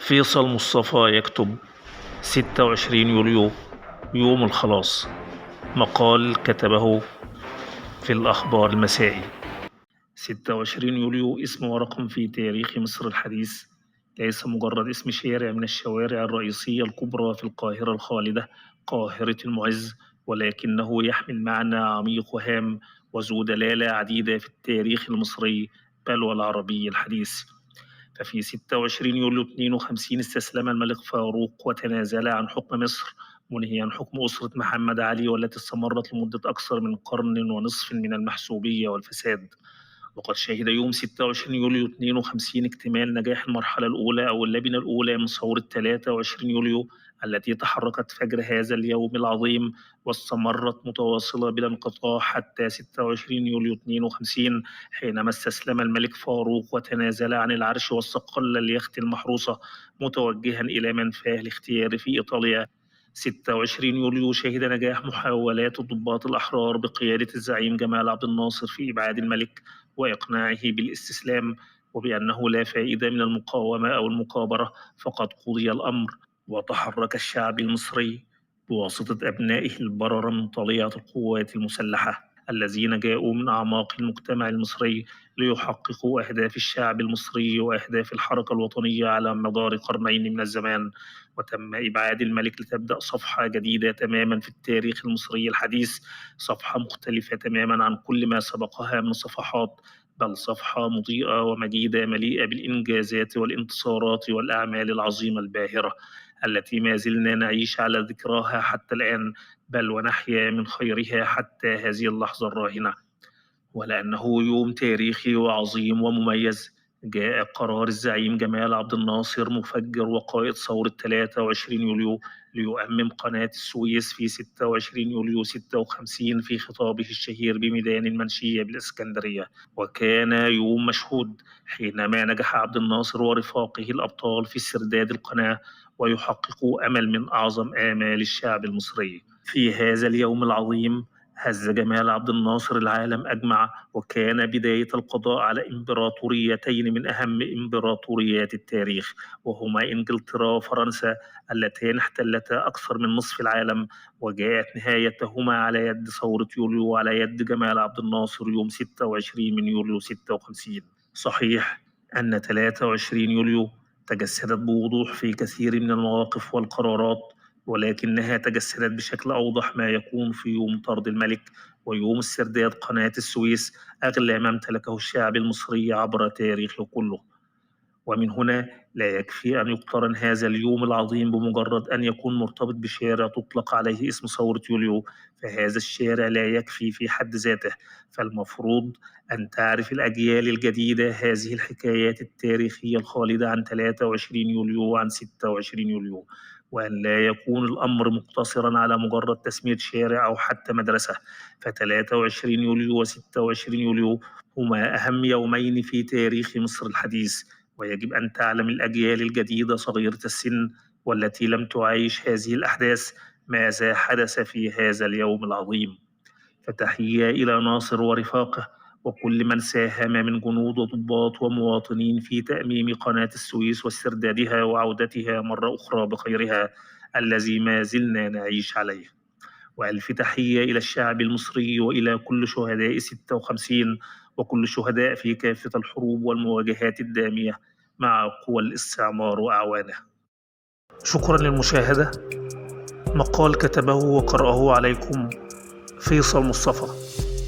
فيصل مصطفى يكتب 26 يوليو يوم الخلاص. مقال كتبه في الأخبار المسائي. 26 يوليو اسم ورقم في تاريخ مصر الحديث، ليس مجرد اسم شارع من الشوارع الرئيسية الكبرى في القاهرة الخالدة قاهرة المعز، ولكنه يحمل معنى عميق وهام وذو دلالة عديدة في التاريخ المصري بل والعربي الحديث. ففي 26 يوليو 52 استسلم الملك فاروق وتنازل عن حكم مصر، منهيا حكم أسرة محمد علي والتي استمرت لمدة أكثر من قرن ونصف من المحسوبية والفساد. وقد شهد يوم 26 يوليو 52 اكتمال نجاح المرحلة الأولى أو اللبنة الأولى من ثورة 23 يوليو التي تحركت فجر هذا اليوم العظيم واستمرت متواصلة بلا انقطاع حتى 26 يوليو 52، حينما استسلم الملك فاروق وتنازل عن العرش واستقل اليخت المحروسة متوجها إلى منفاه الاختيار في إيطاليا. 26 يوليو شهد نجاح محاولات الضباط الأحرار بقيادة الزعيم جمال عبد الناصر في إبعاد الملك وإقناعه بالاستسلام وبأنه لا فائدة من المقاومة أو المكابرة، فقد قضي الأمر. وتحرك الشعب المصري بواسطة أبنائه البررة من طليعة القوات المسلحة الذين جاءوا من أعماق المجتمع المصري ليحققوا أهداف الشعب المصري وأهداف الحركة الوطنية على مدار قرنين من الزمان. وتم إبعاد الملك لتبدأ صفحة جديدة تماما في التاريخ المصري الحديث، صفحة مختلفة تماما عن كل ما سبقها من صفحات، بل صفحة مضيئة ومجيدة مليئة بالإنجازات والانتصارات والأعمال العظيمة الباهرة التي ما زلنا نعيش على ذكراها حتى الآن، بل ونحيا من خيرها حتى هذه اللحظة الراهنة. ولأنه يوم تاريخي وعظيم ومميز، جاء قرار الزعيم جمال عبد الناصر مفجر وقائد ثورة 23 يوليو ليؤمم قناة السويس في 26 يوليو 56 في خطابه الشهير بميدان المنشية بالإسكندرية. وكان يوم مشهود حينما نجح عبد الناصر ورفاقه الأبطال في سرداد القناة ويحققوا أمل من أعظم آمال الشعب المصري. في هذا اليوم العظيم هز جمال عبد الناصر العالم أجمع، وكان بداية القضاء على إمبراطوريتين من أهم إمبراطوريات التاريخ، وهما إنجلترا وفرنسا اللتان احتلتا أكثر من نصف العالم. وجاءت نهايتهما على يد ثورة يوليو وعلى يد جمال عبد الناصر يوم 26 من يوليو 56. صحيح أن 23 يوليو تجسدت بوضوح في كثير من المواقف والقرارات، ولكنها تجسدت بشكل أوضح ما يكون في يوم طرد الملك ويوم استرداد قناة السويس، أغلى ما امتلكه الشعب المصري عبر تاريخه كله. ومن هنا لا يكفي أن يقترن هذا اليوم العظيم بمجرد أن يكون مرتبط بشارع تطلق عليه اسم ثورة يوليو، فهذا الشارع لا يكفي في حد ذاته، فالمفروض أن تعرف الأجيال الجديدة هذه الحكايات التاريخية الخالدة عن 23 يوليو وعن 26 يوليو، وأن لا يكون الأمر مقتصرا على مجرد تسمية شارع أو حتى مدرسة. ف23 يوليو و26 يوليو هما أهم يومين في تاريخ مصر الحديث، ويجب أن تعلم الأجيال الجديدة صغيرة السن والتي لم تعايش هذه الأحداث ماذا حدث في هذا اليوم العظيم. فتحية إلى ناصر ورفاقه وكل من ساهم من جنود وضباط ومواطنين في تأميم قناة السويس واستردادها وعودتها مرة أخرى بخيرها الذي ما زلنا نعيش عليه. وألف تحية إلى الشعب المصري وإلى كل شهداء 56 وكل شهداء في كافة الحروب والمواجهات الدامية مع قوى الاستعمار وأعوانه. شكرا للمشاهدة. مقال كتبه وقرأه عليكم فيصل مصطفى.